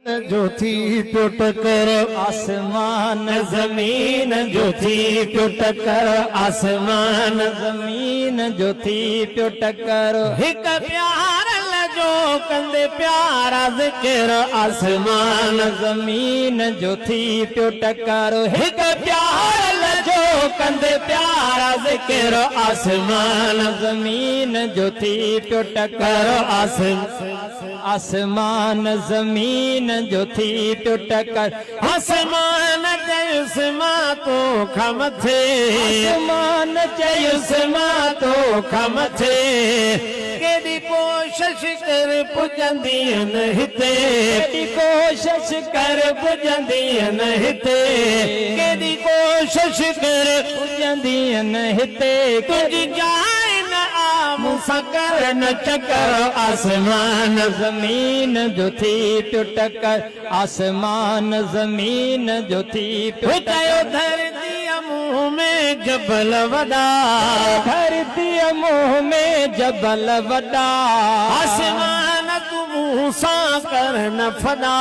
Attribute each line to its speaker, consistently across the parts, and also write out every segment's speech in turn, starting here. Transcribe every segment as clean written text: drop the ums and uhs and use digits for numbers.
Speaker 1: جو ٿي پيو ٽڪر.
Speaker 2: آسمان زمين جو ٿي پيو ٽڪر. آسمان زمين جو ٿي پيو ٽڪر.
Speaker 1: هڪ پيارل جو ڪندي پيارا ذڪر. آسمان
Speaker 2: زمين جو ٿي پيو ٽڪر.
Speaker 1: هڪ پيارل جو ڪندي پيارا ذڪر. آسمان
Speaker 2: زمين جو ٿي پيو ٽڪر. آسمان زمين جو ٿي پيو ٽڪر.
Speaker 1: آسمان چيس مان تو کان مٿي.
Speaker 2: آسمان چيس مان تو کان مٿي.
Speaker 1: ڪيڏي ڪوشش ڪر پڄندين نه هتي.
Speaker 2: ڪيڏي ڪوشش ڪر پڄندين نه هتي.
Speaker 1: ڪيڏي ڪوشش ڪر
Speaker 2: پڄندين نه هتي.
Speaker 1: تنهنجي جاء نه آ مون سان ڪر نه چڪر. آسمان
Speaker 2: زمين جو ٿي پيو ٽڪر. آسمان زمين جو ٿي پيو
Speaker 1: هو چيو
Speaker 2: ٽڪر.
Speaker 1: ڌرتيء منهن ۾ جبل وڏا.
Speaker 2: ڌرتيء منهن ۾ جبل وڏا.
Speaker 1: آسمان تون مون سان ڪر نه ڦڏا.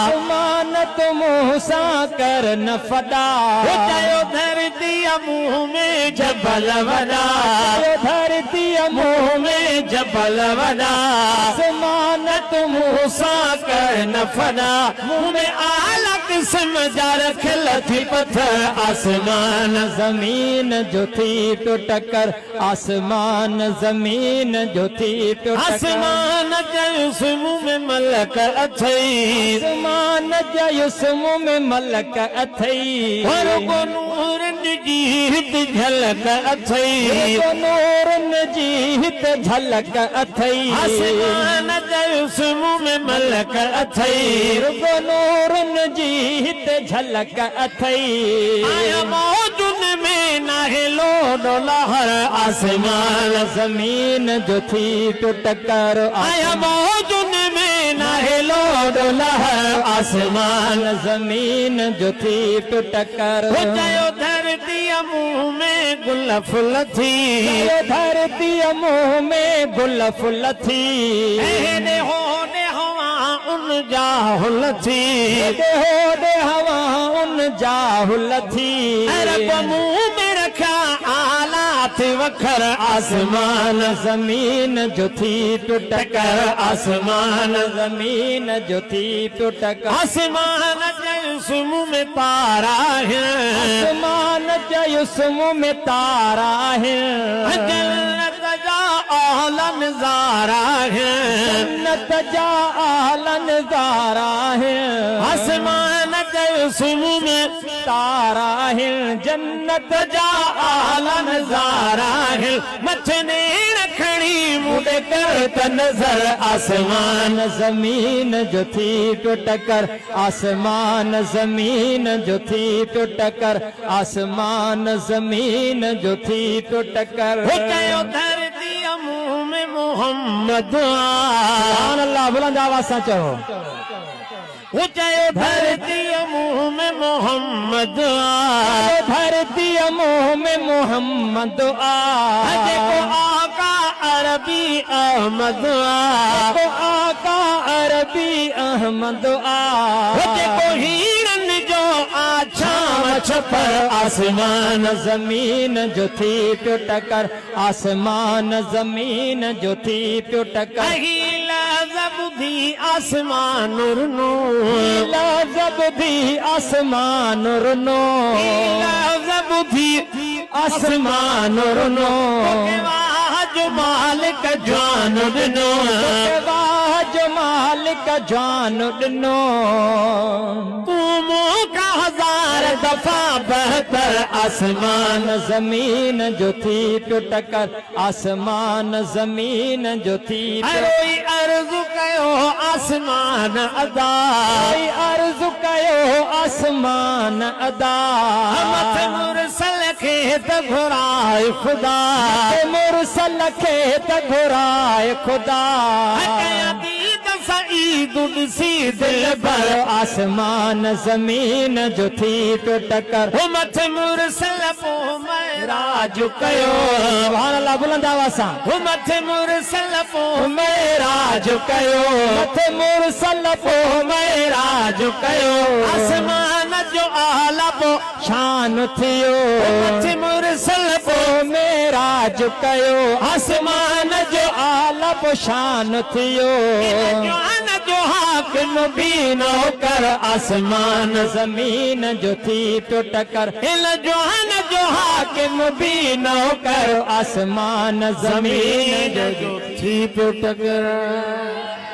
Speaker 2: آسمان تون مون سان ڪر نه ڦڏا.
Speaker 1: هو چيو ڌرتيء منهن ۾ جبل وڏا.
Speaker 2: چيو ڌرتيء منهن
Speaker 1: ۾ جبل وڏا.
Speaker 2: آسمان تون مون
Speaker 1: سان ڪر نه ڦڏا. مون ۾ اعليٰ قسم جا رکيل ٿي پٿر. آسمان
Speaker 2: زمين جو ٿي پيو ٽڪر. آسمان زمين جو ٿي پيو ٽڪر.
Speaker 1: آسمان چيس مون ۾ ملڪ اٿئي.
Speaker 2: آسمان چيس مون ۾ ملڪ اٿئي.
Speaker 1: رڳو نورن جي هت جهلڪ اٿئي.
Speaker 2: رڳو نورن جي هت جهلڪ اٿئي.
Speaker 1: آسمان چيس مون ۾ ملڪ اٿئي.
Speaker 2: رڳو نورن جي هت جهلڪ اٿئي.
Speaker 1: آيا موجن ۾ ناهي لوڏو لهر. آسمان
Speaker 2: زمين جو ٿي پيو ٽڪر.
Speaker 1: آيا موجن ۾ ناهي لوڏو لهر. آسمان
Speaker 2: زمين جو ٿي پيو ٽڪر.
Speaker 1: هو چيو ڌرتيء منهن ۾ گل ڦل ٿي.
Speaker 2: چيو ڌرتيء منهن ۾ گل ڦل ٿي.
Speaker 1: هيڏي هوڏي هوا ان جا هل ٿي.
Speaker 2: هيڏي هوڏي هوا ان جا هل ٿي.
Speaker 1: ۽ رب مون ۾ رکيا آلات وکر. آسمان
Speaker 2: زمين جو ٿي پيو ٽڪر.
Speaker 1: آسمان
Speaker 2: زمين جو ٿي پيو ٽڪر.
Speaker 1: آسمان چيس مون ۾ تارا آهن.
Speaker 2: آسمان چيس مون ۾ تارا آهن.
Speaker 1: جنت جا اعليٰ نظارا آهن.
Speaker 2: جنت جا اعليٰ نظارا آهن.
Speaker 1: آسمان چيس مون ۾
Speaker 2: تارا آهن. جنت
Speaker 1: جا اعليٰ نظارا آهن. مٿي نيڻ کڻي مون ڏي ڪر ته نظر. آسمان
Speaker 2: زمين جو ٿي پيو ٽڪر. آسمان زمين جو ٿي پيو ٽڪر. آسمان زمين جو ٿي پيو ٽڪر.
Speaker 1: هو چيو ڌرتيء منهن ۾ محمد آ.
Speaker 2: سبحان الله بلند آواز سان چئو.
Speaker 1: هو چيو ڌرتيء منهن ۾ محمد آ.
Speaker 2: چيو ڌرتيء منهن ۾ محمد آ.
Speaker 1: جيڪو آقا عربي احمد آ.
Speaker 2: جيڪو آقا عربي احمد آ.
Speaker 1: جيڪو هيرن جو آ ڇانو ڇپر. آسمان
Speaker 2: زمين جو ٿي پيو ٽڪر. آسمان زمين جو ٿي پيو ٽڪر.
Speaker 1: هي لفظ ٻڌي آسمان رنو.
Speaker 2: هي لفظ ٻڌي آسمان رنو.
Speaker 1: هي لفظ ٻڌي
Speaker 2: آسمان رنو.
Speaker 1: توکي واهه جو مالڪ جوان ڏنو.
Speaker 2: توکي واهه جو مالڪ جوان ڏنو.
Speaker 1: تون مون کان هزار دفعا بهتر. آسمان
Speaker 2: زمين جو ٿي پيو ٽڪر. آسمان زمين جو ٿي پيو.
Speaker 1: روئي عرض ڪيو آسمان ادا.
Speaker 2: روئي عرض ڪيو آسمان ادا.
Speaker 1: مٿي مرسل کي ته گهرائي خدا.
Speaker 2: مٿي مرسل کي ته گهرائي خدا.
Speaker 1: ڪيان ديد سعيد ڏسي دلبر.
Speaker 2: آسمان زمين جو ٿي پيو ٽڪر.
Speaker 1: هو مٿي مرسل پوء معراج ڪيو.
Speaker 2: سبحان الله بلند آواز سان.
Speaker 1: هو مٿي مرسل پوء معراج ڪيو.
Speaker 2: مٿي مرسل پوء معراج.
Speaker 1: معراج ڪيو. آسمان جو اعليٰ پو
Speaker 2: شان ٿيو.
Speaker 1: مٿي مرسل پو
Speaker 2: معراج ڪيو.
Speaker 1: آسمان جو
Speaker 2: اعليٰ پو شان ٿيو.
Speaker 1: جوان جو حاڪم به نوڪر. آسمان
Speaker 2: زمين جو ٿي پيو ٽڪر.
Speaker 1: هن جوان جو حاڪم به نوڪر.
Speaker 2: آسمان زمين
Speaker 1: جو ٿي پيو ٽڪر.